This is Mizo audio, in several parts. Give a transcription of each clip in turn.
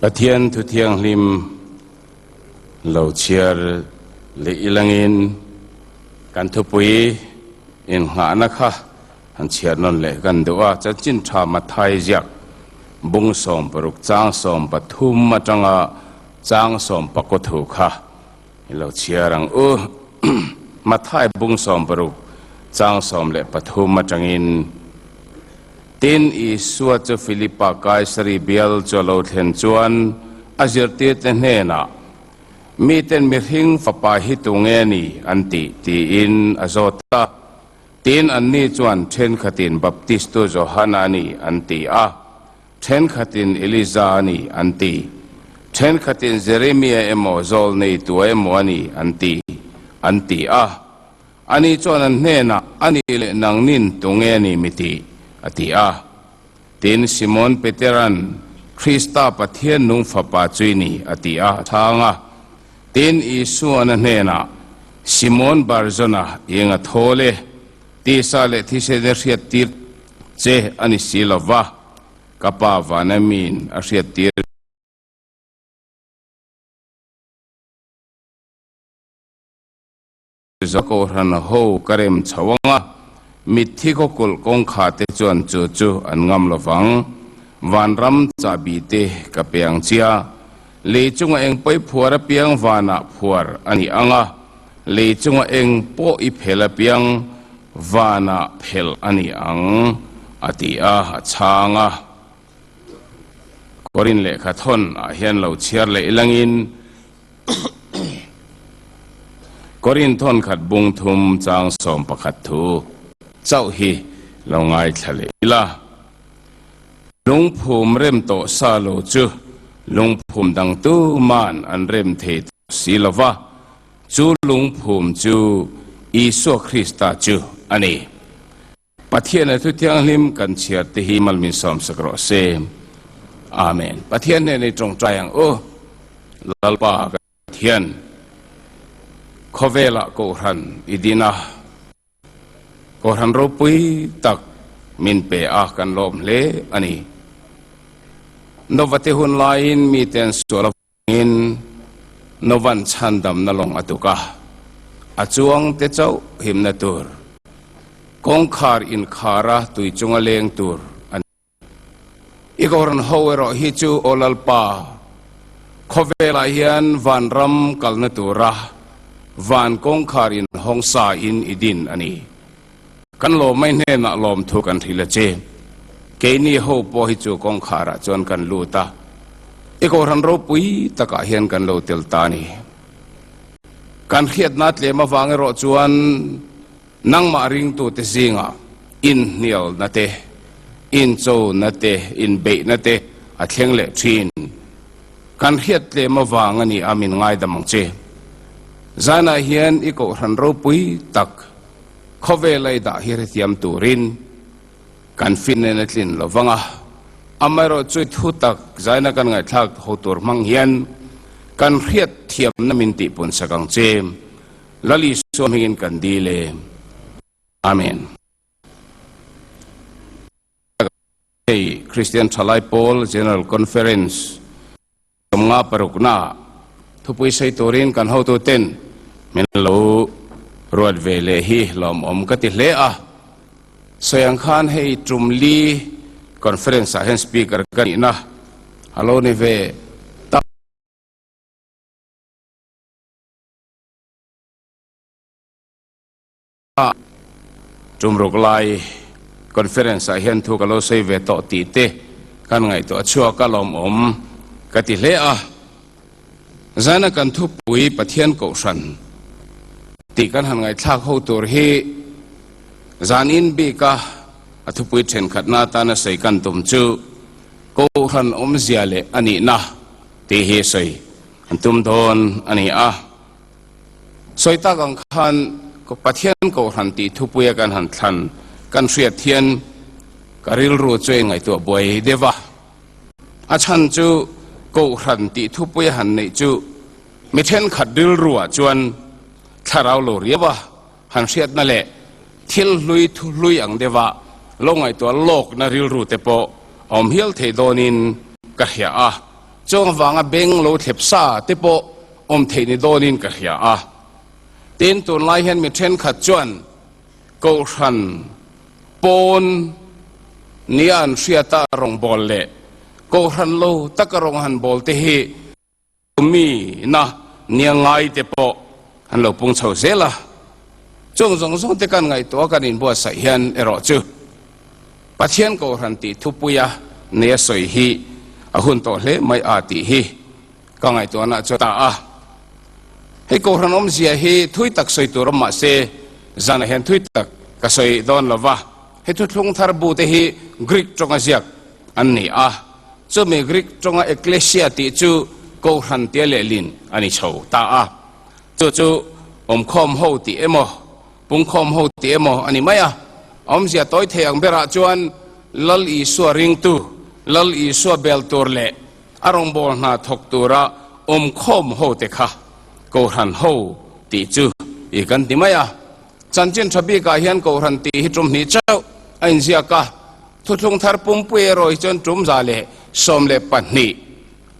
Pathian Thu Thianghlim lo chhiar leh ilangin kan thupui innghahna kha han chhiar nawn leh kan duh a. Chanchin tha Matthai ziak bung 60 chang 13 atanga chang 19 thu kha i lo chhiar ang u. Matthai bung 60 chang 13 atangin. Tin, Isua chu Filipa Kaisari bial chu a lo thlen chuan a zirtirte hnenah, Miten mihring fapa hi tunge ni? an ti, tiin a zawt a. Tin, anni chuan thenkhatin Baptistu Johana a ni an ti a, thenkhatin Elija a ni an ti, thenkhatin Jeremia emaw Zawlneitua emaw a ni an ti, an ti a. Ani chuan an hnenah, A nih leh nangnin tunge ni mi tih? a ti a. Tin, Simon Petera'n, Krista Pathian nung Fapa chu i ni, a ti a, a chhang a. Tin, Isua'n a hnenah, Simon Bar-Jona, i eng a thawl e? Tisa leh thisen i hriattir che a ni si lo va, ka Pa vana miin a hriattir. Kohhran ho ka rem chho ang a, mitthi khawkulh kawngkha te chuan chu chu an ngam lo vang. Vanram chahbi te ka pe ang chia. Lei chunga eng pawi phuar apiang vanah phuar a ni ang a, lei chunga eng pawh i phel apiang vanah phel a ni ang, a ti a, a chhang a. Korin lehkha thawn ah hian lo chhiar leh ilangin, Korin thawnkhat bung thum chang 11 thu chauh hi lo ngaithla leh ila. Lungphum rem tawh sa lo chu lungphum dang tuman an rem thei tawh si lo va, chu lungphum chu Isua Krista chu a ni. Pathian a thu thianghlim kan chhiar te hi malmin sawmsak rawh se. Amen. Pathian hnena i tawngtai ang u. Lalpa kan Pathian, khawvelah Kohhran i din a, Kohhran ropui tak min pe a, kan lawm hle a ni. Novate hun laiin miten sual avangin Novan chhandamna lawng a tuk a, a chuang te chauh himna tur, kawngkhar inkhara tui chunga leng tur a ni. I Kohhran ho erawh hi chu Aw Lalpa, khawvelah hian vanram kalna tura van kawngkhar inhawng sa in i din a ni. Kan lawmai hnenah lawmthu kan hrilh a che. Keini ho pawh hi chu kawngkharah chuan kan lut a, i Kohhran ropui takah hian kan lo tel ta a ni. Kan hriatna tlem avang erawh chuan nangmah ringtute zingah inhnialna te, inchona te, inbeihna te a thleng leh thin. Kan hriat tlem avang a ni a, min ngaidam ang che. Zanah hian i Kohhran ropui tak Khawvel a i dah hi hrethiam turin kan fin nen a tlin lo vang a, amaherawh chu thu tak zaina kan ngaihthlak ho tur hmang hian kan hriat thiamna min tihpun sak ang che. Lal Isua hmingin kan dil e. Amen. Hei Kristian Thalai Pawl General Conference 56 na thupui sawi turin kan hotuten min lo ruat ve leh hi lawmawm ka ti hle a. Sawi ang khan hei tum li conference ah hian speaker ka nihna a lo ni ve ta. Tumruk lai conference ah hian thu ka lo sawi ve tawh tih te kan ngaihtuah chhuak a lawmawm ka ti hle a. Zana kan thupui Pathian Kohhran tih kan han ngaihthlak ho tur hi zanin bika a thupui thenkhatna atana sawi kan tum chu Kohhran awmzia leh a nihna tih hi sawi an tum dawn a ni a. Sawi tak ang khan Pathian Kohhran tih thupuia kan han thlan kan hriat hian ka rilru chu i ngaihtuah buai deuh a. A chhan chu Kohhran tih thupuia han neih chu mi thenkhat rilruah chuan thlarau lo riau a han hriatna leh thil hlui thu hlui ang deuha lo ngaihtuah lawkna rilru te pawh a awm hial thei dawnin ka hria a. Chung avanga beng lo thlep sa te pawh awm theih ni dawnin ka hria a. Tin, tunlai hian mi thenkhat chuan Kohhran pawn nia an hriata rawngbâwl leh Kohhran lo taka rawng han bâwl te hi mi na nia ngai te pawh an lo pung chho zel a. Chung zawng zawng te kan ngaihtuah kan inbuatsaih hian erawh chu Pathian Kohhran tih thupuia nia sawi hi a hun tawh hle mai a tih hi ka ngaihtuahna chu ta a. Hei Kohhran awmzia hi thui tak sawi tur awm mah se zanah hian thui tak ka sawi dawn lo va. Hei thuthlung thar bu te hi Greek tawnga ziak an ni a, chumi Greek tawnga ekklesia tih chu Kohhran tia lehlin a ni chho ta a. Chu chu awmkhawm ho tih emaw, pungkhawm ho tih emaw a ni mai a. Awmzia tawi thei ang berah chuan Lal Isua ringtu, Lal Isua bel tur leh A rawngbâwl hna thawk tura awmkhawm hote kha Kohhran ho tih chu i kan ti mai a. Chanchin ṭha bikah hian Kohhran tih hi ṭum hnih chauh a inziak a, Thuthlung Thar pumpui erawh hi chuan ṭum 112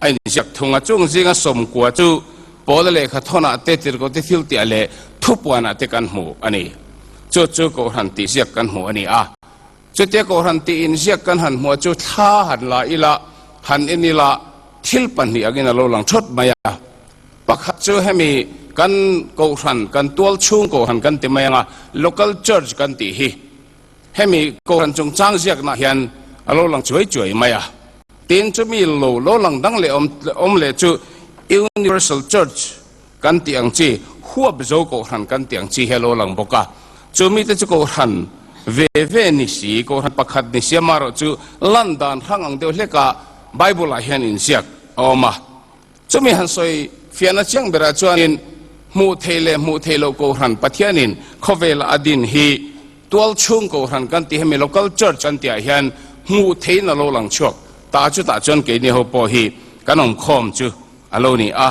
a inziak thung a. Chung zinga sawmkua chu Paula lehkha thawnah te, tirhkohte thiltiah leh thupuanah te kan hmu a ni. Chu chu Kohhran tih ziak kan hmu a ni a. Chutia Kohhran tih inziak kan han hmuh chu thla han la ila, han en ila, thil pahnih angin a lo lang thawt mai a. Pakhat chu hemi kan Kohhran, kan tual chhung Kohhran kan ti mai anga, Local Church kan tih hi hemi Kohhran chungchang ziaknah hian a lo lang chuai chuai mai a. Tin, chumi lo lo lang dang leh awm awm leh chu Universal Church kan tih ang chi, huap zo Kohhran kan tih ang chi hi a lo lang bawk a. Chu mite chu Kohhran ve ve ni si, Kohhran pakhat ni si amaherawh chu lan dan hrang ang deuh hlekah Bible-ah hian inziak a awm a. Chumi han sawi fiahna chiang berah chuanin hmuh theih leh hmuh theih loh Kohhran Pathianin khawvela a din hi tualchhung Kohhran kan tih hemi Local Church kan tihah hian hmuh theihin a lo lang chhuak ta chutah chuan keini ho pawh hi kan awmkhawm chu a lo ni a.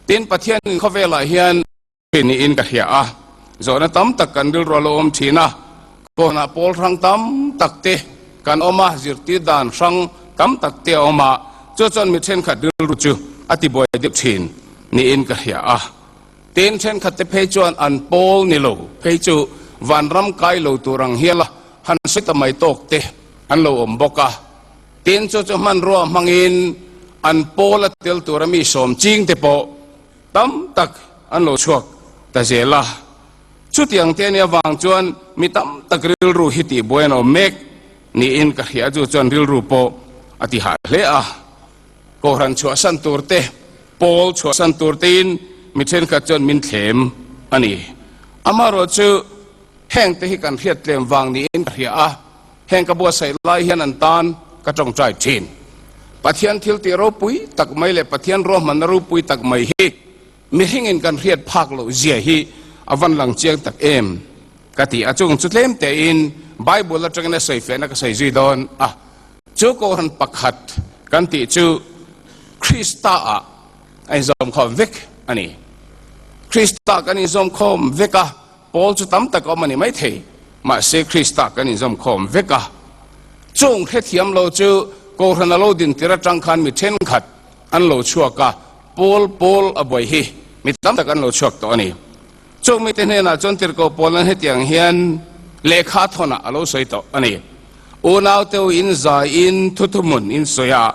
Tin, Pathianin khawvelah hian thin niin ka hria a, zawhna tam tak kan rilru a lo awm thin a, kawnah pawl hrang tam tak te kan awm a, zirtir dan hrang tam tak te a awm a, chu chuan mi thenkhat rilru chu a tibuai deuh thin niin ka hria a. Tin, thenkhat te phei chuan an pawl ni lo phei chu vanram kai lo tur ang hiala han sawi ta mai tawk te an lo awm bawk a. Tin, chu chu hmanrua hmangin an pawl a tel tura mi sawm ching te pawh tam tak an lo chhuak ta zel a. Chutiang te ania vang chuan mi tam tak rilru hi tihbuai an awm mek niin ka hria chu chuan rilru pawh a ti hah hle a. Kohhran chhuahsan tur te, pawl chhuahsan tur tein mi thenkhat chuan min thlem a ni. Amaherawhchu heng te hi kan hriat tlem vang niin ka hria a. Heng ka buatsaih lai hian an tan ka tawngtai thin. Pathian thil tih ropui tak mai leh Pathian ruahmanna ropui tak mai hi mihringin kan hriat phak loh zia hi a van lang chiang tak em ka ti a. Chung chu tlem tein Bible atangin a sawi fiahna ka sawi zui dawn a. Chu Kohhran pakhat kan tih chu Krista ah a inzawmkhawm vek a ni. Krista kan inzawmkhawm vek a. Pawl chu tam tak a awm a ni maithei, mahse Krista kan inzawmkhawm vek a. Chung hrethiam lo chu Kohhran a lo din tir atang khan mi thenkhat an lo chhuak a, Pawl pawl a buai hi mi tam tak an lo chhuak tawh a ni. Chung mite hnenah chuan tirhkoh Paula'n hetiang hian lehkha thawnah a lo sawi tawh a ni, Unaute u in zaiin thuthumun in sawi a,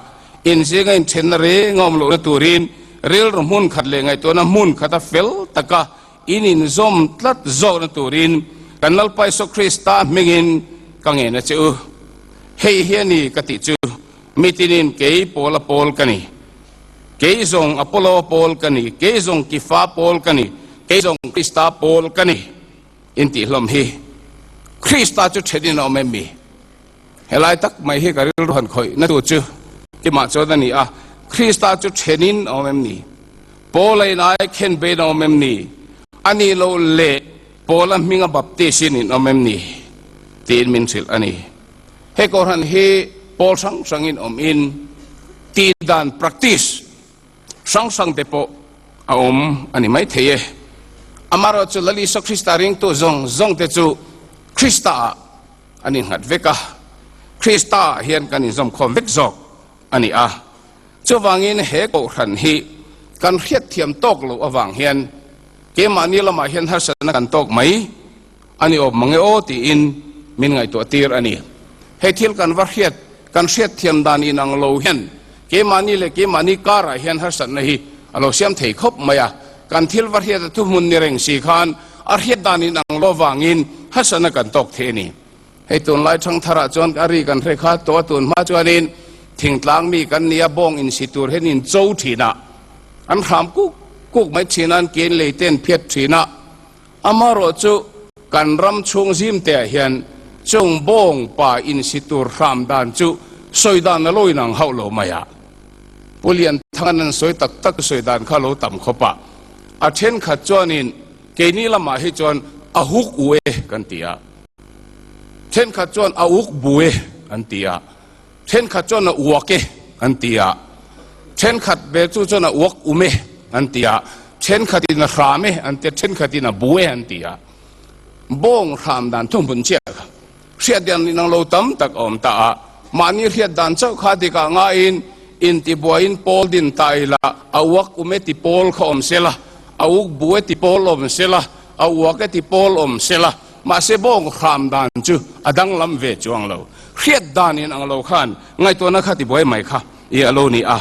inzinga inthenna reng a awm lohna turin rilru hmun khat leh ngaihtuahna hmun khata fel taka In inzawm tlat zawkna turin kan Lalpa Isua Krista hmingin ka ngen a che u. Hei hi a ni ka tih chu, mitinin kei Paula pawl ka ni, kei zawng Apollo pawl ka ni, kei zawng Kifa pawl ka ni, kei zawng Krista pawl ka ni, in tih hlawm hi. Krista chu thenin a awm em mi? Helai tak mai hi ka rilru han khawih na tu chu kimah chuan a ni a, Krista chu thenin a awm em ni? Paula in ai khen bein a awm em ni? A nih loh leh Paula hminga baptisin in awm em ni? tiin min hrilh a ni. He Kohhran hi pawl hrang hrangin awm in tih dan practice hrang hrang te pawh a awm a ni maithei e. Amaherawhchu Lal Isua Krista ringtu zawng zawng te chu Krista ah An innghat vek a, Krista ah hian kan inzawmkhawm vek zawk a ni a. Chuvangin he kohhran hi kan hriatthiam tawk loh avang hian keimahni lamah hian harsatna kan tawk mai a ni awm mange aw tiin min ngaihtuah tir a ni. Hei thil kan va hriat kan hriatthiam dan inang lo hian keimahni leh keimahni karah hian harsatna hi a lo siam thei khawp mai a. Kan thil va hriat a thuhmun ni reng si khan a hriat dan inang lo avangin harsatna kan tawk thei a ni. Hei tunlai thangtharah chuan a ri kan hre kha tawh a, tun hma chuanin thingtlang mi kan nia bawng insi tur hian in cho thin a, an hram kuk kuk mai thin a, an ke in lei te an phiat thin a. Amaherawhchu kan ram chhung zim te ah hian chung bawng pa insi tur hram dan chu sawi dan a lo inang hauh lo mai a. Pu Lianthanga'n an sawi tak tak sawi dan kha a lo tam khawp a, a thenkhat chuanin keini lamah hi chuan a huk u e kan ti a. Thenkhat chuan a uk bu e an ti a, thenkhat chuan a uak e an ti a, thenkhat ve chu chuan a uak um e an ti a, thenkhatin a hram e an ti a, thenkhatin a bu e an ti a. Bawng hram dan thuhmun chiah kha hriat dan inang lo tam tak a awm ta a, mahni hriat dan chauh kha dikah ngaiin intibuaiin pawl din ta ila a uak um e ti pawl kha awm sela, a uk bu e ti pawl awm sela, a uak e ti pawl awm sela, Mahse bawng hram dan chu a danglam ve chuang lo. Hriat dan in ang lo khan ngaihtuahna kha tibuai mai kha i a lo ni a.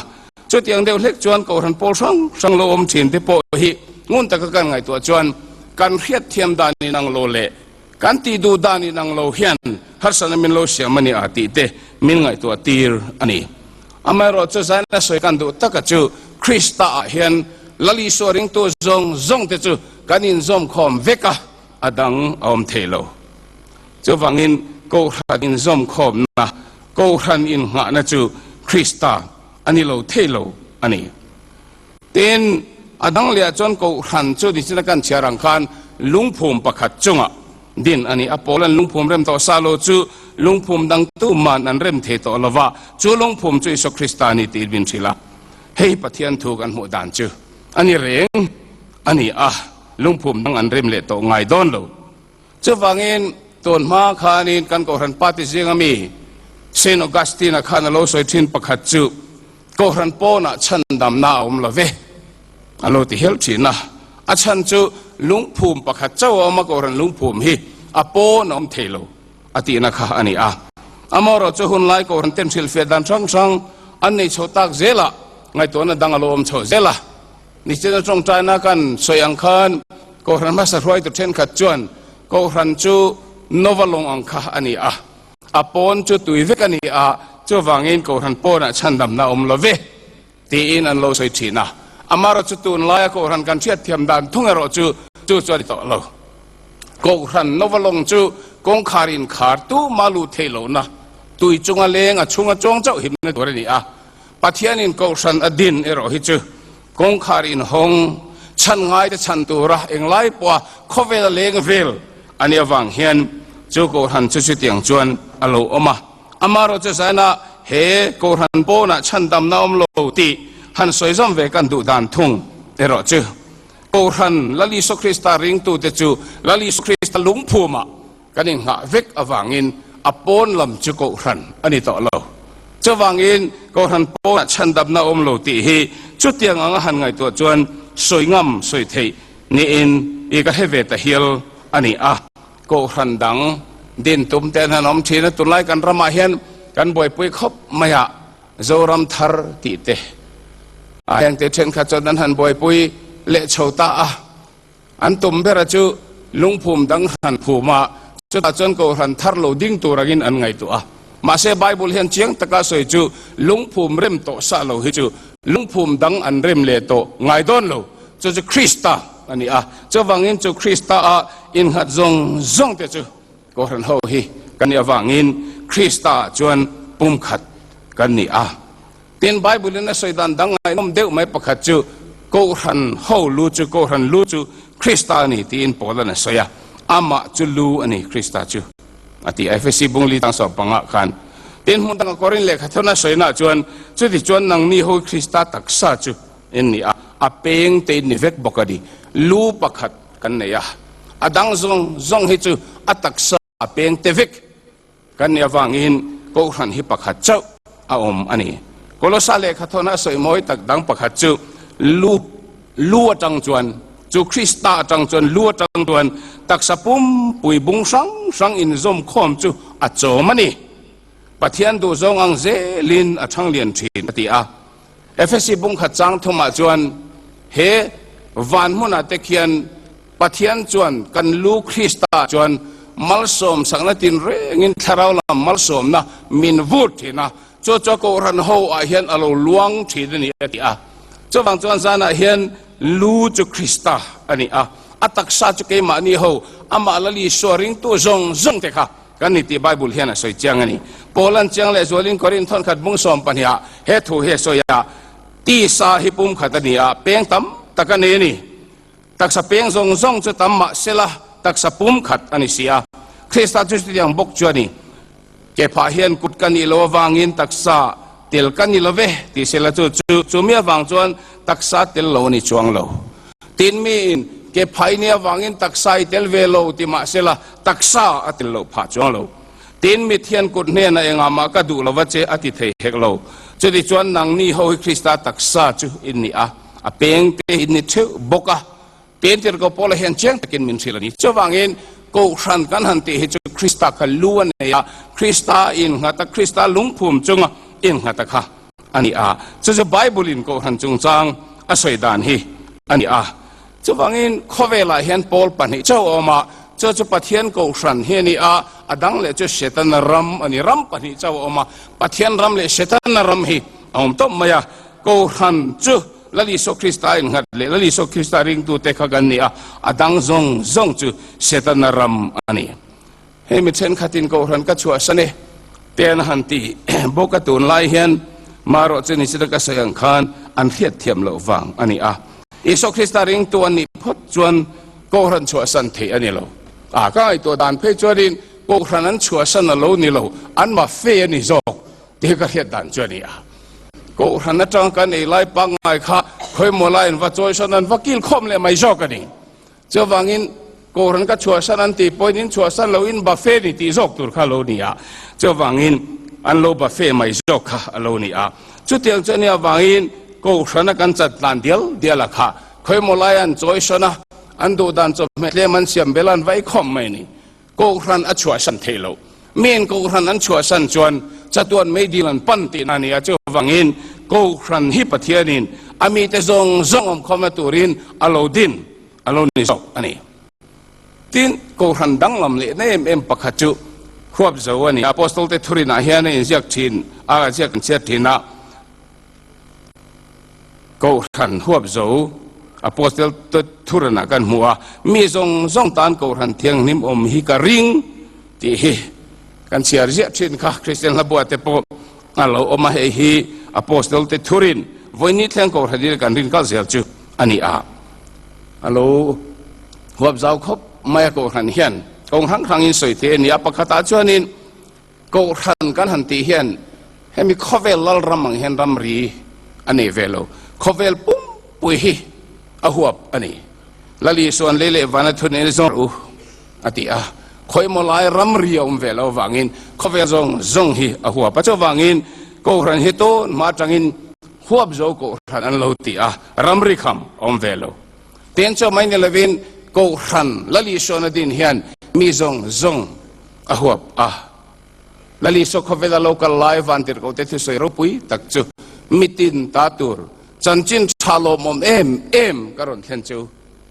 Chutiang deuh hlek chuan Kohhran pawl hrang hrang lo awm thin te pawh hi ngun taka kan ngaihtuah chuan kan hriat thiam dan in ang lo leh kan tih duh dan in ang lo hian harsatna min lo siam a ni a tih te min ngaihtuah tir a ni. Amaherawh chu zaina sawi kan duh taka chu Krista ah hian Lal Isua ringtu zawng zawng te chu kan inzawmkhawm vek a. A dang a awm thei lo. Chuvangin Kohhran inzawmkhawmna, Kohhran innghahna chu Krista a ni lo thei lo a ni. Tin, a dang lehah chuan Kohhran chu nichina kan chhiar ang khan lungphum pakhat chungah din a ni. A pawl an lungphum rem tawh sa lo chu lungphum dang tuman an rem thei tawh lo va, chu lungphum chu Isua Krista a ni tiin min hrilh a. Hei Pathian thu kan hmuh dan chu a ni reng a ni a. Lungphum dang an rem leh tawh ngai dawn lo. Chuvangin tun hma khanin kan Kohhran party zinga mi Saint Augustine-a khan a lo sawi thin pakhat chu Kohhran pawnah chhandamna a awm lo ve a lo ti hial thin a. A chhan chu lungphum pakhat chauh a awm a, Kohhran lungphum hi a pawn a awm thei lo a tihna kha a ni a. Amaherawh chu hunlai Kohhran ten hrilhfiah dan hrang hrang an nei chho tak zelah ngaihtuahna dang a lo awm chho zel a. Nichina tawngtaina kan sawi ang khan Kohhran hmasa hruaitu thenkhat chuan Kohhran chu Nova lawng ang kha a ni a, a pawn chu tui vek a ni a, chuvangin Kohhran pawnah chhandamna a awm lo ve tiin an lo sawi thin a. Amaherawh chu tunlaia Kohhran kan hriatthiam dan thung erawh chu chu chu a ni tawh lo. Kohhran Nova lawng chu kawngkhar inkhar tuma lut theih lohna, tui chunga leng a chhunga chuang chauh himna tur a ni a. Pathianin Kohhran a din erawh hi chu kawngkhar inhawng chhan ngaite chhan tura englai pawha khawvel a leng vel a nih avang hian chu Kohhran chu chutiang chuan a lo awm a. Amaherawh chu zaina he Kohhran pawnah chhandamna awm lo tih han sawi zawm ve kan duh dan thung erawh chu Kohhran Lal Isua Krista ringtute chu Lal Isua Krista lungphumah Kan inghah vek avangin a pawn lam chu Kohhran a ni tawh lo. Chuvangin Kohhran pawnah chhandamna a awm lo tih hi chutiang anga han ngaihtuah chuan sawi ngam sawi theih niin i ka hre ve ta hial a ni a. Kohhran dang din tum te an han awm thin a, tunlai kan ramah hian kan buaipui khawp mai a, Zoram thar tih te a hengte thenkhat chuan an han buaipui leh chho ta a. An tum bera chu lungphum dang hran phum a, chutah chuan Kohhran thar lo ding tur angin an ngaihtuah a. Mahse Bible hian chiang taka sawi chu lungphum rem tawh sah lo hi chu lungphum dang an rem leh tawh ngai dawn lo. Chu chu Krista a ni a, chuvangin chu Krista a innghat zawng zawng te chu Kohhran ho hi kan nih avangin Krista ah chuan pumkhat kan ni a. Tin, Bible-in a sawi dan dang ngaihnawm deuh mai pakhat chu, Kohhran ho lu chu, Kohhran lu chu Krista a ni tiin Paula'n a sawi a, Amah chu lu a ni, Krista chu, a ti a, Efesi bung li tang sawm pangah khan. Tin, hmun danga Korin lehkha thawn a sawinaah chuan, Chutichuan nangni ho hi Krista taksa chu in ni a, a peng te in ni vek bawk a ni. Lu pakhat kan nei a, a dang zawng zawng hi chu a taksa a peng te vek. Kan nih avangin Kohhran hi pakhat chauh a awm a ni. Kolosa lehkha thawna a sawi mawi tak dang pakhat chu lu lu atang chuan chu Krista atang chuan lu atang chuan taksa pumpui bung hrang hrang inzawm khawm chu a chawm a ni. Pathian duhzawng ang zelin a chhang lian thin a ti a. Efesi bungkhat chang thumah chuan he van hmunah te khian Pathian chuan kan lu Krista chuan malsawm sakna tinrengin thlarau lam malsawmna min vur thin a, chu chu Kohhran ho ah hian a lo luang thin a ni a ti a. Chuvang chuan zanah hian lu chu Krista a ni a, a taksa chu keimahni ho amah Lal Isua ringtu zawng zawng te kha Kan ni tih Bible hian a sawi chiang a ni. Paulan chiang leh zualin Korinth thawnkhat bung 12 ah he thu hi a sawi a, Tisa hi pumkhat a ni a, peng tam tak a nei a ni. Taksa peng zawng zawng chu tam mah sela taksa pumkhat a ni si a. Krista chu chutiang bawk chu a ni. Kephah hian kut ka nih loh avangin taksa tel ka ni lo ve tih sela chu chu chumi avang chuan taksa tel lo a ni chuang lo. Tin miin ke phai ni avangin taksa i tel ve lo ti mahsela taksa a tel loh phah chuang lo. Tin mi thian kut hnenah engah mah ka duh lova che a ti thei hek lo. Chutichuan nangni ho hi Krista taksa chu in ni a, a peng te in ni theuh bawk a. Tin tirhkoh Paula hian chiang takin min hrilh a ni. Chuvangin Kohhran kan han tih hi chu Krista kha lu a nei a, Krista innghat a, Krista lungphum chunga innghat a kha. a ni a, chu chu Bible in Kohhran chungchang a sawi dan hi a ni a. Chuvangin khawvelah hian pawl pahnih chauh a awm a, chu chu Pathian Kohhran hi a ni a, a dang leh chu Setana ram a ni. Ram pahnih chauh a awm a, Pathian ram leh Setana ram hi a awm tawp mai a. Kohhran chu Lal Isua Krista innghat leh Lal Isua Krista ringtute kha kan ni a, a dang zawng zawng chu Setana ram a ni. Hei mi thenkhatin Kohhran ka chhuahsan e te an han ti bawk a, tunlai hian marawh chu nichina ka sawi ang khan an hriat thiam loh vang a ni a. Isua Krista ringtu an nih phawt chuan Kohhran chhuahsan theih a ni lo. A ka ngaihtuah dan phei chuanin Kohhran an chhuahsan a lo ni lo, an ma fe a ni zawk tih hi ka hriat dan chu a ni a. Kohhran atanga kan ei lai pangngai kha khawimaw laiin va chawisawn an va kil khawm leh mai zawk a ni. Chuvangin, Kohhran ka chhuahsan an tih pawhin in chhuahsan lo in buffet ni tih zawk tur kha a lo ni a. Chuvangin, an lo buffet mai zawk kha a lo ni a. Chutiang chu a nih avangin Kohhrana kan chat tlan dial dial a kha. Khawimaw lai an chawisawn a, an duh dan chawhmeh tlem an siam bel a an vai khawm mai a ni. Kohhran a chhuahsan theih loh. Miin Kohhran an chhuahsan chuan chatuan meidil an pan tihna a ni a, chuvangin Kohhran hi Pathianin a mite zawng zawng awmkhawmna turin a lo din a lo ni zawk a ni. Tin, Kohhran danglam lehna em em pakhat chu huap zo a ni. Apostol te thurinah hian a inziak thin a, a ziak an chhiat thin a. Kohhran huap zo Apostle te thuranah kan hmu a, mi zawng zawng tan Kohhran thianghlim awm hi ka ring tih hi kan chhiar ziah thin kha Kristian hlabua te pawh a lo awm a, hei hi Apostle te thurin vawiini thleng Kohhran in kan rin kal zel chu a ni a, a lo huap zau khawp mai a Kohhran hian kawng hrang hrangin sawi thei a ni a, pakhatah chuanin Kohhran kan han tih hian hemi khawvel lalram ang hian ramri a nei ve lo. Khawvel pumpui hi a huap a ni. Lal Isuan lei leh vana thu nei zawng rawh u a ti a. Khawimaw lai ramri a awm ve lo avangin khawvel zawng zawng hi a huap a. Chuvangin Kohhran hi tun hma atangin huap zo Kohhran an lo ti a, ramri kham a awm ve lo. Tin chu mai ni lovin Kohhran Lal Isuan a din hian mi zawng zawng A huap a. Lal Isua khawvela lo kal lai vantirhkohte thusawi ropui tak chu mitin ta tur chanchin tha lawmawm em em ka rawn thlen chu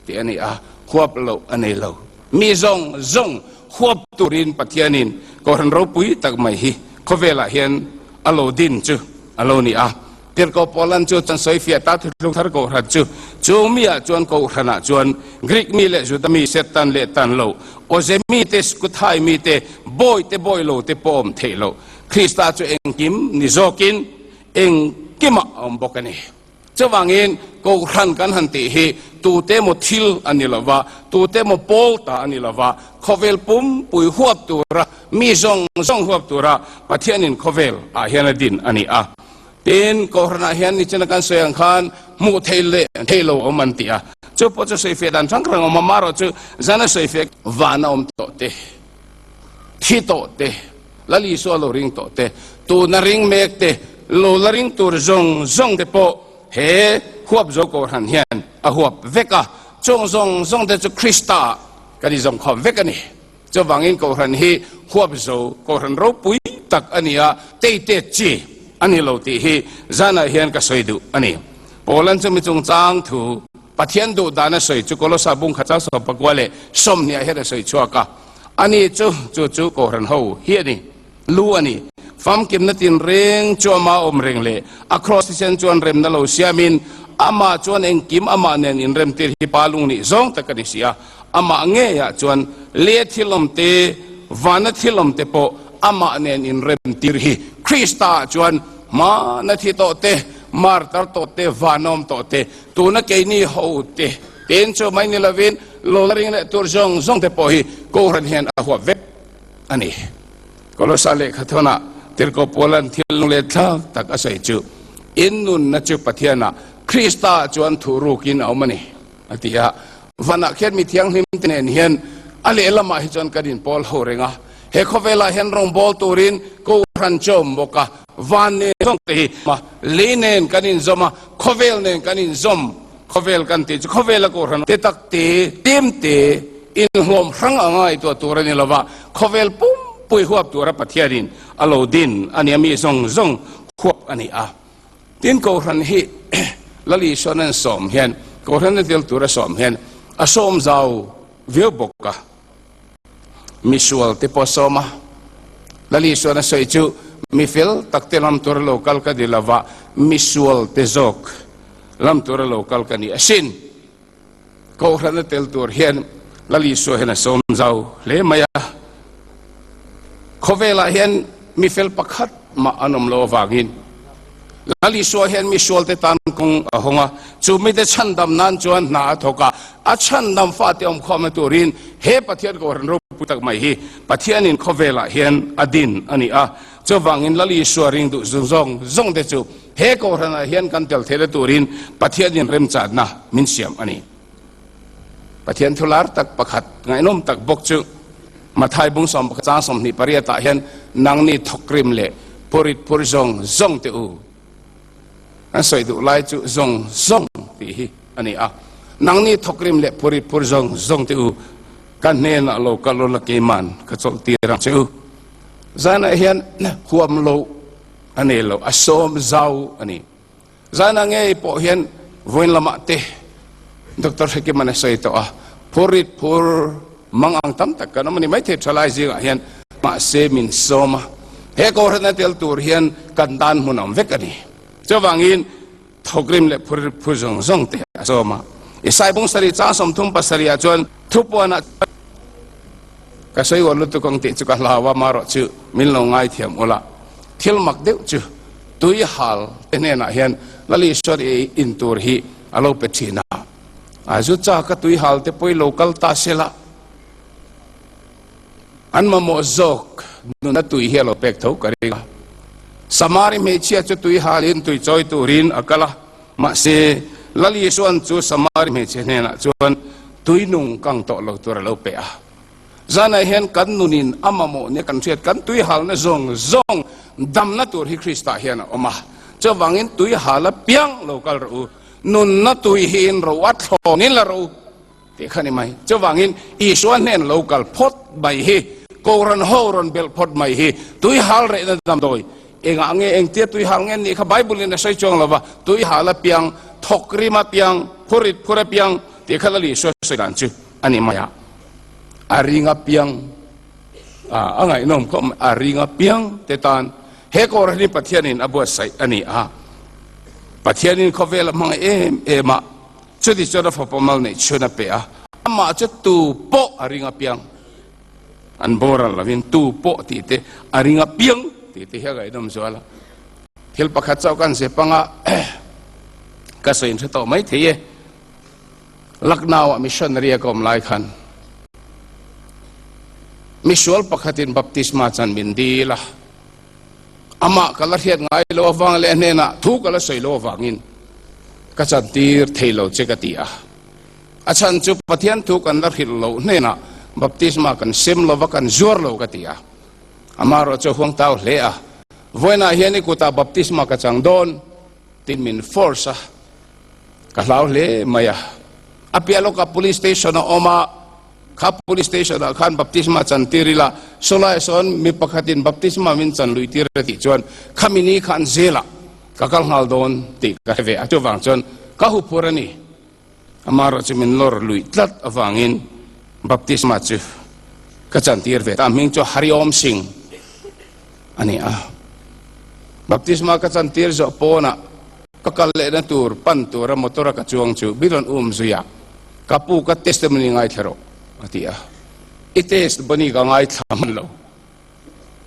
tih a ni a, huap loh a nei lo. Mi zawng zawng huap turin Pathianin Kohhran ropui tak mai hi khawvelah hian a lo din chu a lo ni a. Tirhkoh Paulan chu chan sawi fiah ta thuthlung thar Kohhran chu chung mi ah chuan Kohhran ah chuan Greek mi leh Juda mi Setan leh tan lo, Awze mi te, Skuthai mi te, bawi te bawi lo te pawh awm theih lo. Krista chu engkim ni zawkin engkimah a awm bawk a ni. Chuvangin Kohhran kan han tih hi tute emaw thil a ni lova, tute emaw pawl ta a ni lova, khawvel pumpui huap tura mi zawng zawng huap tura Pathianin khawvel ah hian a din a ni a. Tin, Kohhranah hian nichina kan sawi ang khan hmuh theih leh theih lo awm an ti a. Chu pawh chu sawifiah dan hrang hrang awm a, marawh chu zan a sawifiah van a awm tawh te, thi tawh te, Lal Isua lo ring tawh te, tuna ring mek te, lo la ring tur zawng zawng te pawh he huap zo Kohhran hian a huap vek a, chung zawng zawng te chu Krista ah kan inzawmkhawm vek a ni. Chuvangin Kohhran hi huap zo Kohhran ropui tak a ni a, teitet chi a ni lo tih hi zanah hian ka sawi duh a ni. Paulan chumi chungchang thu Pathian duh dan a sawi chu Kolosa bung khat 19 ah hian a sawi chhuak a, ani chu chu chu Kohhran ho hi a ni, lu a ni. Famkimna tinreng chu ama awm reng leh a kraws thisen chuan remna lo siamin amah chuan engkim amah nen inremtir hi pa lung nih zawng tak a ni si a, amah ngeiah chuan leh thil awm te, vana thil awm te pawh amah nen inremtir hi Krista-ah chuan hmana thi tawh te, martar tawh te, vanawm tawh te, tuna keini ho te ten chu mai ni lovin lo la ring leh tur zawng zawng te pawh hi Kohhran hian a huap vek a ni. Kolosa lehkhathawnah Tirhkoh Paula'n thil lung leh thlak tak a sawi chu, In nunna chu Pathianah, Krista-ah chuan thuh rukin a awm a ni, a ti a. Vanah khian mi thianghlim te nen hian a lehlamah hi chuan kan inpawl ho reng a. He khawvelah hian rawngbâwl turin Kohhran chu a awm bawk a, van nen zawng te hi lei nen kan inzawm a, khawvel nen kan inzawm. Khawvel kan tih chu khawvela Kohhran te tak te, tlem te, inhlawm hrang a ngaihtuah tur a ni lo va, khawvel pumpui huap tura Pathianin a lo din a nia mi zawng zawng huap a ni a. Tin Kohhran hi Lal Isuan an sawm hian, Kohhran a tel tura sawm hian a sawm zau viau bawk a. Misual te pawh a sawm a. Lal Isuan a sawi chu mi fel tak te lam tura lo kal ka ni lo va, misual te zawk lam tura lo kal ka ni asin. Kohhran a tel tur hian Lal Isua hian a sawm zau hle mai a. Khawvelah hian mi fel pakhat mah an awm lo avangin Lal Isua hian mi sualte tan kawng a hawng a, chu mite chhandam nan chuan hna a thawk a, a chhandam fate awmkhawmna turin he Pathian Kohhran ropui tak mai hi Pathianin khawvelah hian a din a ni a. Chuvangin Lal Isua ring duh zawng zawngte chu He Kohhranah hian kan tel theihna turin Pathianin remchanna min siam a ni. Pathian thu lar tak pakhat ngaihnawm tak bawk chu Mathai bung 11 chang 28 ah hian nangni thawkrim leh phurit phur zawng zawng te u kan sawi duh lai chu zawng zawng tih hi a ni a. Nangni thawkrim leh phurit phur zawng zawng te u ka hnenah lo kal ula keiman ka chawlh tir ang che u. Zanah hian huam loh A nei lo, a sawm zau a ni. Zana ngei pawh hian vawiin lamah te Doctor Hrekiman a sawi tawh a, phurrit phur mang ang tam tak kan awm a ni maithei thalai zingah hian mahse min sawm a, he Kohhran a tel tur hian kan tan hmun a awm vek a ni. Chuvangin thawkrim leh phurrit phur zawng zawng te a sawm a. Isai bung sarih chang 37 ah chuan thupuanah Ka sawi uar lutuk ang tih chu ka hlau a, marawh chu min lo ngaithiam ula. Thil mak deuh chu tui hal te hnenah hian Lal Isua i in tur hi a lo pe thin a. A zu chak a tui hal te pawh i lo kal ta se la, an mamawh zawk nuna tui hi a lo pek tho ka ring a. Samari hmeichhia chu tui halin tui chawi turin a kal a. Mahse, Lal Isua'n chu Samari hmeichhe hnenah chuan tui nung kang tawh lo tur a lo pe a. Zanah hian kan nunin a mamawh nia kan hriat, kan tui halna zawng zawng damna tur hi Krista hian a awm a. Chuvangin tui hal apiang lo kal rawh u, nunna tui hi in ro a thlawnin la ro u tih kha ni mai. Chuvangin Isua hnen lo kal phawt mai hi, Kohhran ho rawn belh phawt mai hi tui hal rehna damdawi Engah nge engtia tui hal nge nih kha Bible in a sawi chuang lo va, tui hal apiang, thawk rim apiang, phurit phur apiang tih kha Lal Isua sawi dan chu a ni mai a. A ring apiang, a ngaihnawm khawp mai, a ring apiang te tan he kawr hi Pathianin a buatsaih a ni a. Pathianin khawvel a hmangaih em em a, chuti chuan a fapa mal neih chhun a pe a, amah chu tu pawh a ring apiang. An boral lovin tu pawh tih te a ring a piang tih te hi a ngaihnawm zual a. Thil pakhat chauh kan zep anga ka sawi in hre tawh mai thei e. Lucknow ah missionary a ka awm lai khan misual pakhatin baptisma chan min dil a. Amah ka la hriat ngai lo avang leh a hnenah thu ka la sawi lo avangin ka chantir thei lo che ka ti a. A chhan chu Pathian thu kan la hrilh loh hnenah baptisma kan sem lo va, kan zuar lo ka ti a. Amaherawhchu a huang tau hle a. Vawiinah hian i kutah baptisma ka chang dawn tiin min force a, ka hlau hle mai a. A piah lawkah police station a awm a, kha police station ah khan baptisma chan tir ila, sawlaiah sawn mi pakhatin baptisma min chan luih tir a tih chuan khami ni khan jail ah ka kal nghal dawn tih ka hre ve a, chuvang chuan ka huphur a ni. Amaherawhchu min lawr luih tlat avangin baptisma chu ka chantir ve ta. A hming chu Hariom Singh a ni a. Baptisma ka chantir zawh pawnah ka kal lehna tur pan tura motor a ka chuang chu mi rawn um zui a, Ka pu ka testimony ngaithla rawh a ti a. I test bawni ka ngaithla hman lo.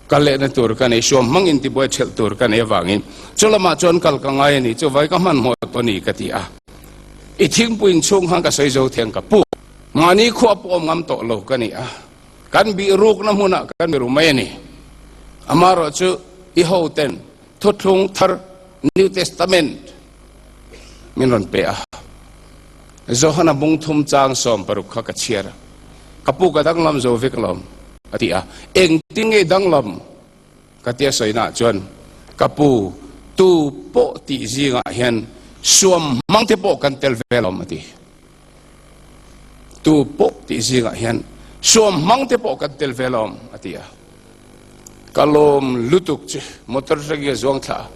Kal lehna tur ka nei, suam hmang intibuai ṭhelh tur ka nei avangin chu lamah chuan kal ka ngai a ni, chuvai ka hmanhmawh tawh a ni ka ti a. I thingpui inchhung khan ka sawi zo thiang ka pu. Mahni khua pawh awm ngam tawh lo ka ni a, kan bih rukna hmunah kan biru mai a ni. Amaherawh chu i hoten Thuthlung Thar, New Testament, min rawn pe a. Johana bung thum chang 60 kha ka chhiar a, Ka pu ka danglam zo vek alawm, a ti a. Engtin nge danglam? Ka tia sawinaah chuan, Ka pu, tu pawh tih zingah hian suam hmang te pawh kan tel ve alawm, a ti. Tu pawh tih zingah hian suam hmang te pawh kan tel ve alawm, a ti a. Ka lawm lutuk che motor atangin ka zuang thla a,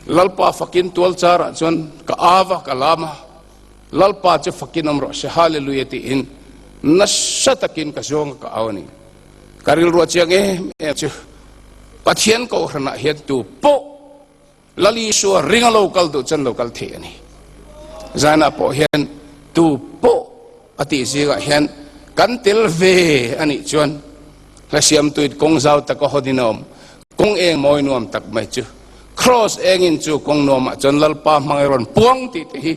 Lalpa fakin tual charah chuan ka av a, ka lam a, Lalpa chu fakin awm rawh se Hallelujah tiin nasa takin ka zuang a ka au a ni. Ka rilru a chiang em em chu Pathian kohhranah hian tu pawh Lal Isua ring a lo kal duh chuan lo kal thei a ni. Zanah pawh hian tu pawh a tih zingah hian kan tel ve a nih chuan hla siamtuin kawng zau tak a hawn in a awm. Kawng eng mawi nuam tak mai chu Kraws engin chu kawng nuamah chuan Lalpa hmangaih rawn puang tih te hi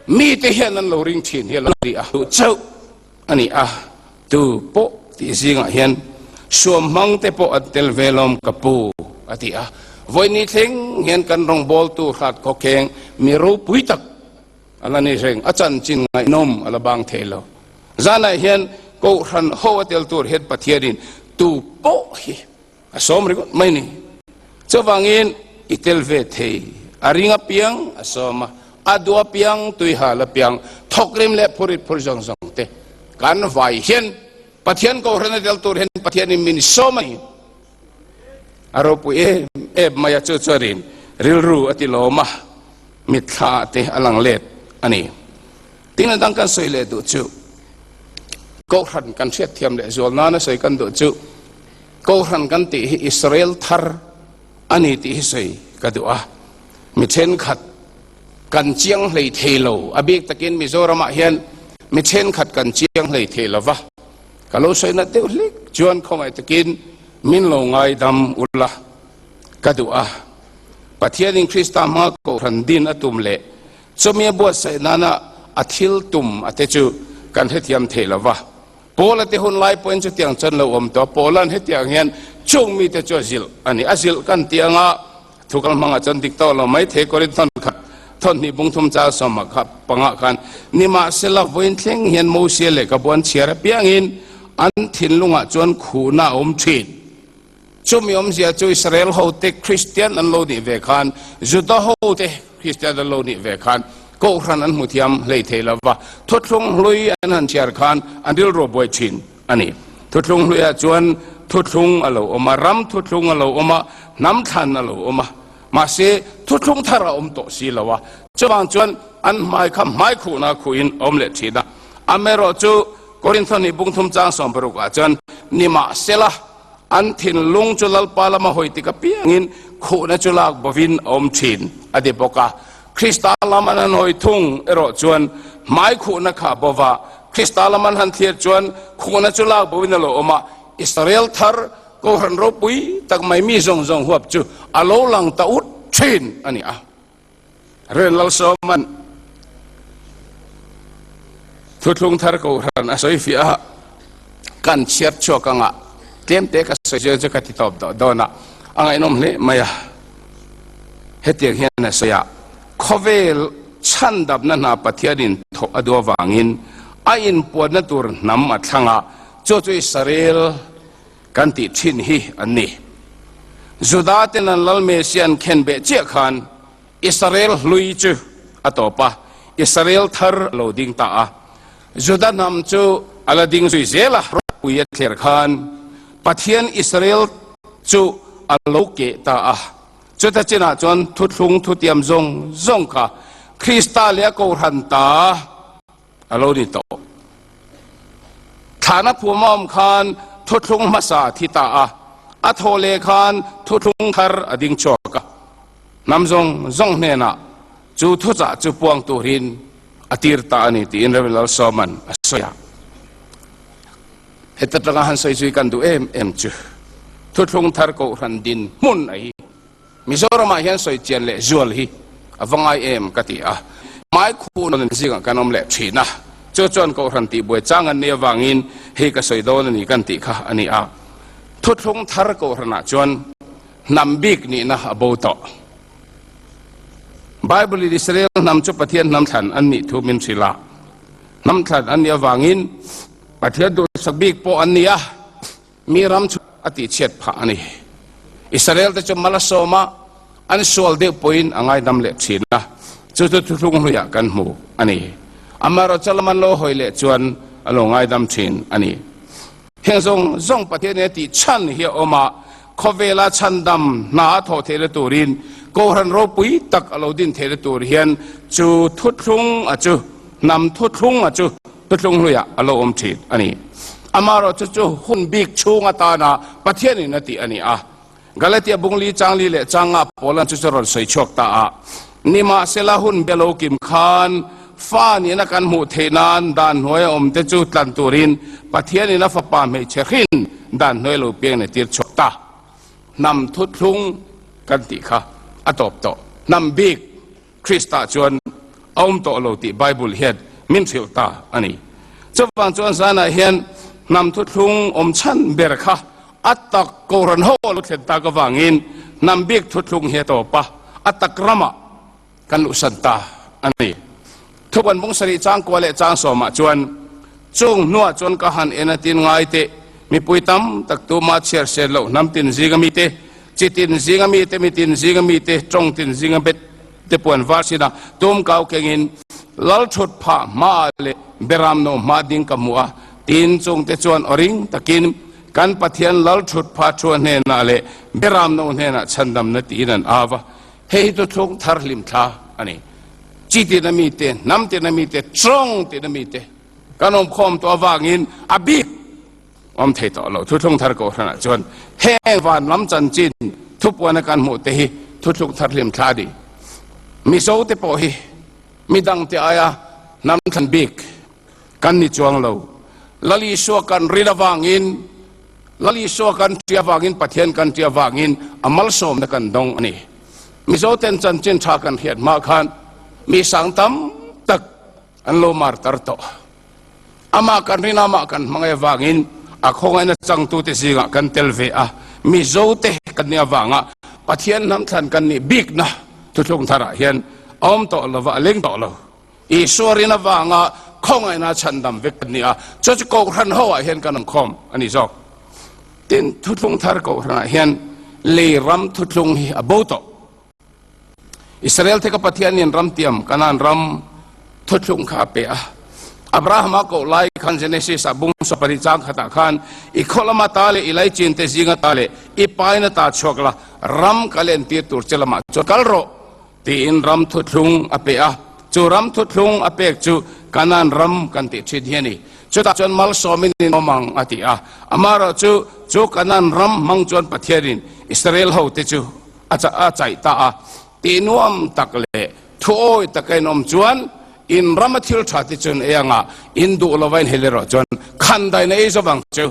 mite hian an lo ring thin hi a lo ni a. Duh chauh a ni a, tu pawh tih zingah hian suam hmang te pawh an tel ve lawm ka pu a ti a, vawiini thleng hian kan rawngbawltu hrat khawkheng mi ropui tak a la ni reng, a chanchin ngaihnawm a la bang thei lo. Zanah hian Kohhran ho a tel tur hian Pathianin tu pawh hi a sawm ringawt mai ni. Chuvangin i tel ve thei, a ring apiang a sawm a, a duh apiang, tuihal apiang, thawkrim leh phurit phur zawng zawng te kan vai hian Pathian Kohhran a tel tur hian Pathianin min sawm a ni. A ropui em em mai a, chu chuanin rilru a ti lawm a, mitthla te a lang let a ni. Tin a dang kan sawi leh duh chu Kohhran kan hriatthiam leh zual nana sawi kan duh chu Kohhran kan tih hi Israel thar a ni tih hi sawi ka duh a, mi thenkhat kan chiang hlei thei lo, a bik takin Mizoramah hian mi thenkhat kan chiang hlei thei lo va, ka lo sawi nat deuh hlek chuan khawngaih takin min lo ngaidam ula ka duh a. Pathianin Krista hmanga Kohhran din a tum leh chumi a buatsaih nana a thil tum a te chu kan hrethiam thei lo va. Paula te hun lai pawhin chutiang chuan lo awm tawh a, Paula'n hetiang hian chung mite chu a zilh a ni. A zilh kan tih anga thu kal hmangah chuan dik tawh lo mai thei Korinthon khat thawhnih bungthum chal sawma kha pangah khan nimahsela vawiin thleng hian Mosia lehkhabu an chhiar apiangin an thinlungah chuan khuhna a awm thin. Chumi awmzia chu Israel hote Kristian an lo nih ve khan, Juda hote Kristian an lo nih ve khan Kohhran an hmu thiam hlei thei lo va, thuthlung hlui an han chhiar khan an rilru buai thin a ni. Thuthlung hluiah chuan thuthlung a lo awm a, ram thuthlung a lo awm a, hnam thlan a lo awm a, mahse thuthlung thar a awm tawh si lo a, chuvang chuan an hmai kha hmai khuhna khuhin a awm leh thin a. Amaherawhchu Korinthon hi bungthum chang 60 ah chuan nimahsela, An thinlung chu Lalpa lama hawi tik apiangin khuhna chu lak bovin a awm thin, a ti bawk a. Krista lam an han hawi thung erawh chuan hmai khuhna kha a bova, Krista lam an han thlir chuan khuhna chu lak bovin a lo awm a. Israel thar Kohhran ropui tak mai mi zawng zawng huap chu a lo lang ta ut thin a ni a. Ren Lalsawma'n Thuthlung Thar Kohhran a sawi fiah a, kan chhiat chhuak anga tlemte ka sawi zia chu ka ti tawp tawh dawn a, a ngaihnawm hle mai a. Hetiang hian a sawi a, Khawvel chhandamna hna Pathianin thawh a duh avangin a inpuanna tur hnam a thlang a, chu chu Israel kan tih thin hi an ni. Juda ten an Lal Messiah an khen beh chiah khan Israel hlui chu a tawp a, Israel thar a lo ding ta a. Juda hnam chu a la ding zui zel a, ropui a thler khan Pathian Israel chu a lo keh ta a. Chuta chinah chuan thuthlung thutiam zawng zawng kha Krista leh a Kohhran ta a lo ni tawh. Thlana phum a awm khan thuthlung hmasa a thi ta a, a thawh leh khan thuthlung thar a ding chhuak a. Hnam zawng zawng hnenah chu thuchah chu puang turin a tir ta a ni tiin Rev. Lalsawma'n a sawi a. Heta tanga han sawi zui kan duh em em chu thuthlung thar kohhran din hmun a hi Mizoramah hian sawi chian leh zual hi a va ngai em ka ti a. Hmai khuh zingah kan awm leh thin a, chu chuan kohhran tihbuai chang an nih avangin hei ka sawi dawn a ni kan tih kha a ni a. Thuthlung thar kohhranah chuan hnam bik nihna a bo tawh. Bible-in Israel hnam chu Pathian hnam thlan an nih thu min hrilh a, hnam thlan an nih avangin Pathian duhsak bik pawh an ni a. Mi ram chu a tihchhiat phah a ni. Israel te chu mal a sawm a, an sual deuh pawhin a ngaidam leh thin a, chu chu thuthlung hluiah kan hmu a ni. Amaherawhchu lam an lo hawi leh chuan a lo ngaidam thin a ni. Heng zawng zawng Pathian in a tih chhan hi a awm a, khawvela chhandam hna a thawh theihna turin Kohhran ropui tak a lo din theihna tur hian chu thuthlung a chu hnam thuthlung a chu Thuthlung hluiah a lo awm thin a ni. Amaherawhchu chu hun bik chhung atana Pathianin a tih a ni a. Galatia bungli changli leh changa Paula'n chu chu rawn sawi chhuak ta a. Nimahsela hun be lo kim khan fa nihna kan hmuh theih nan dan hnuaia awmte chu tlan turin Pathianin a fapa hmeichhe hrin dan hnuai lo piang nei tir chhuak ta. Hnam thuthlung kan tih kha a tawp tawh. Hnam bik. Krista chuan a awm tawh lo tih Bible hian min hrilh ta a ni. Chuvang chuan zanah hian hnam thuthlung awm chhan ber kha a tak Kohhran ho a lo thlen tak avangin hnam bik thuthlung hi a tawp a, a tak ramah kan luhsan ta a ni. Thupuan bung sarih changkua leh changsawmah chuan chung hnuah chuan ka han en a tin ngai teh, mipui tam tak tuma chhiar set loh hnam tin zinga mite, Chi tin zinga mite, mi tin zinga mite, tawng tin zinga bet te puan var sinah tum kau kengin lal thut phah hmaah leh beram no hma ding ka hmu a, tin chungte chuan aw ring takin kan Pathian lal thut phah thua hnenah leh beram no hnenah chhandamna tiin an au a. Hei hi chu thlung thar hlim thla a ni. Chi tina mite, hnam tina mite, tawng tina mite kan awmkhawm tawh avangin a bik Awm thei tawh lo. Thuthlung thar Kohhranah chuan heng van lam chanchin thupuana kan hmuh te hi thuthlung thar hlim thla a ni. Mizo te pawh hi midang te aia hnam thlan bik kan ni chuang lo. Lal Isua kan rin avangin, Lal Isua kan ṭi avangin, Pathian kan ṭi avangin a malsawmna kan dawng a ni. Mizo ten chanchin ṭha kan hriat hma khan mi sang tam tak an lo mar tar tawh. Amah kan rin a, amah kan hmangaih avangin a khawngaihna changtute zingah kan tel ve a, Mizote kan nih avanga Pathian hnam thlan kan nih bikna thuthlung tharah hian a awm tawh lo va, a leng tawh lo. Isua rin avanga khawngaihna chhandam vek kan ni a, chu chu Kohhran hoah hian kan awmkhawm a ni zawk. Tin, thuthlung thar Kohhranah hian lei ram thuthlung hi a bo tawh. Israel te ka Pathianin ram tiam Kanaan ram thuthlung kha a pe a. Abrahama koh lai khan Genesis ah bung sawpari chang khatah khan i khaw lama ta leh i laichin te zinga ta leh i paina ta chhuak la ram ka lentir tur che lamah chuan kal rawh tiin ram thuthlung a pe a. Chu ram thuthlung a pek chu Kanaan ram kan tih thin hi a ni. Chutah chuan malsawmin in awm ang a ti a. Amaherawhchu chu Kanaan ram hmang chuan Pathianin Israel hote chu A a chaih ta a, tih nuam tak leh thu awi taka in awm chuan in rama thil tha te chuan ei anga in duh lova in hel erawh chuan khandaina ei zawk ang chu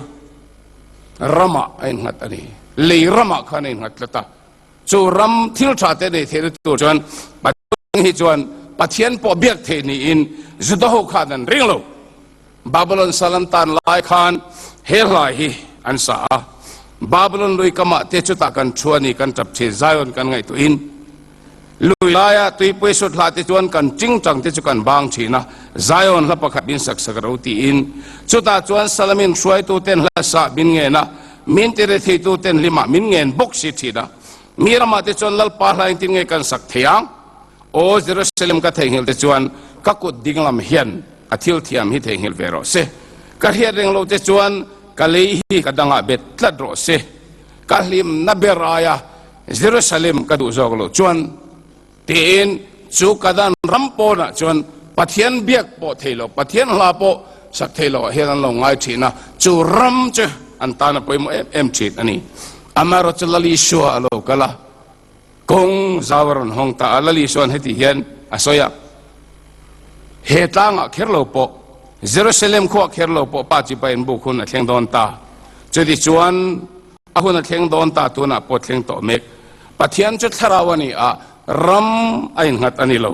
ramah a innghat a ni. Lei ramah khan a innghat tlat a, chu ram thil tha te nei theihna tur chuan Pathian hi chuan Pathian pawh biak theih niin Juda ho khan an ring lo. Babylon sal an tan lai khan he hla hi an sa a, Babylon lui kamah te chutah kan thu a ni, kan tap thin, Zion kan ngaihtuahin. Lui laia tuipui sut hlah te chuan kan tingtang te chu kan bang thin a, Zion hla pakhat min sak sak ro tiin. Chutah chuan Salamin hruaitu ten hla sah min ngen a, Min tiretheitu ten hlimah min ngen bawk si thin a. Mi ramah te chuan Lalpa hla engtin nge kan sak thei ang? Aw Jerusalem ka theihnghilh te chuan ka kut dinglam hian a thil thiam hi theihnghilh ve rawh se. Ka hriat reng lo te chuan ka lei hi ka dangah bet tlat rawh se. Ka hlimna ber aia Jerusalem ka duh zawk loh chuan tiin chu ka dan ram pawnah chuan Pathian biak pawh thei lo, Pathian hla pawh sak thei loah hian an lo ngai thin a, chu ram chu an tan a pawimawh em em thin a ni. Amaherawhchu Lal Isua a lo kal a, kawng zau a rawn hawng ta a, Lal Isua'n heti hian a sawi a, He tlangah kher lo pawh, Jerusalem khuah kher lo pawh Pa Chipai an buk hun a thleng dawn ta. Chutichuan, A hun a thleng dawn ta tunah pawh thleng tawh mek. Pathian chu thlarau a ni a, ram a innghat a ni lo.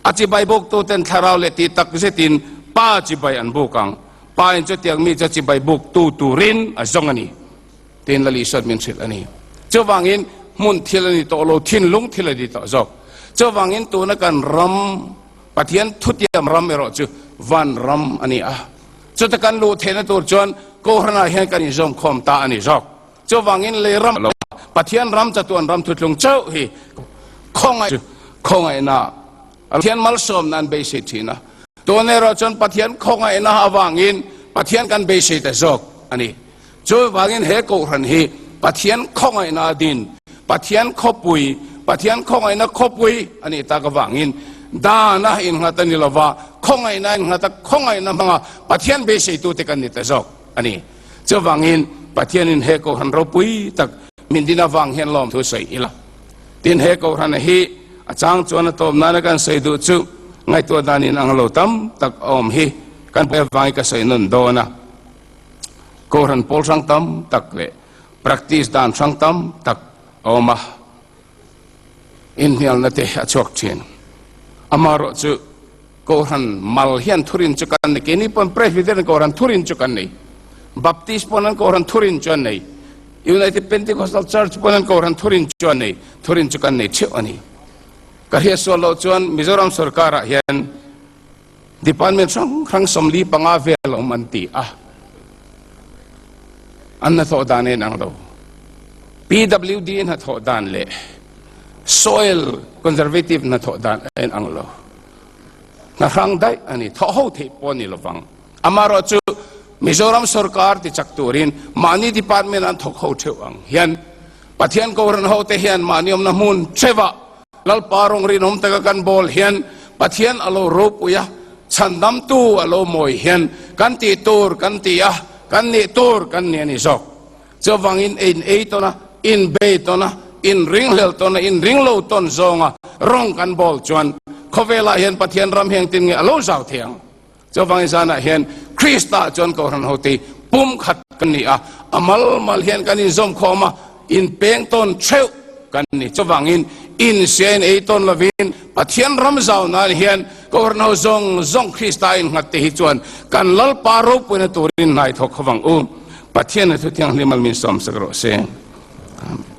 A chibai buktu ten thlarau leh tih tak zetin Pa chibai an buk ang. Pa in chutiang mi chu chibai buktu turin a zawng a ni tiin Lal Isuan min hrilh a ni. Chuvangin hmun thil a ni tawh lo, thinlung thil a ni tawh zawk. Chuvangin tuna kan ram, Pathian thutiam ram erawh chu van ram a ni a. Chuta kan luh theihna tur chuan Kohhranah hian kan inzawm khawm ta a ni zawk. Chuvangin lei ram lo Pathian ram chatuan ram thuthlung chauh hi khawngaih chu khawngaihna Pathian malsawmna an beisei thin a. Tun erawh chuan Pathian khawngaihna avangin Pathian kan beisei ta zawk a ni. Chuvangin he Kohhran hi Pathian khawngaihna a din, Pathian khawpui, Pathian khawngaihna khawpui a nih tak avangin dana innghat a ni lova, khawngaihna innghat a, khawngaihna hmanga Pathian beiseitute kan ni ta zawk a ni. Chuvangin Pathianin he Kohhran ropui tak min din avang hian lawmthu sawi ila. Tin, he Kohhran hi a chang chuan a tawp nana kan sawi duh chu ngaihtuah dan inang lo tam tak a awm hi kan avangin ka sawi nawn dawn a. Kohhran pawl hrang tam tak leh practice dan hrang tam tak a awm a, inhnialna te a chhuak thin. Amaherawh chu Kohhran mal hian thurin chu kan nei, keini pawn Presbyterian Kohhran thurin chu kan nei, Baptist pawn an Kohhran thurin chu an nei, United Pentecostal Church pawn an Kohhran thurin chu an nei, thurin chu kan nei theuh a ni. Ka hriatsual loh chuan Mizoram sorkarah hian Department hrang hrang 45 vel awm an ti a, an hnathawh dan a inang lo. PWD hnathawh dan leh Soil Conservative hnathawh dan a inang lo. Hna hrang daih a ni, thawh ho theih pawh a ni lovang. Amaherawhchu Mizoram sorkar ti chak turin mahni department an thawk ho theuh ang hian Pathian Kohhran hote hian mahni awmna hmun theuhah Lalpa rawng rinawm taka kan bawl hian Pathian a lo ropui a, chhandamtu a lo mawi hian kan tih tur kan ti a, kan nih tur kan ni a ni zawk. Chuvangin in ei tawn a, in bei tawn a, in ringhlel tawn a, in ringlo tawn zawnga rawng kan bawl chuan khawvelah hian Pathian ram hi engtin nge a lo zau thei ang? Chuvangin zanah hian Krista chuan Kohhran hote pumkhat kan ni a, a mal mal hian kan inzawm khawm a, inpeng tawn theuh kan ni. Chuvangin insiain ei tawn lovin Pathian ram zau nan hian Kohhran ho zawng zawng Krista innghat te hi chuan kan Lalpa ropuina turin hnai thawk kho vang u. Pathian a thu thianghlim al min sawmsak rawh se. Amen.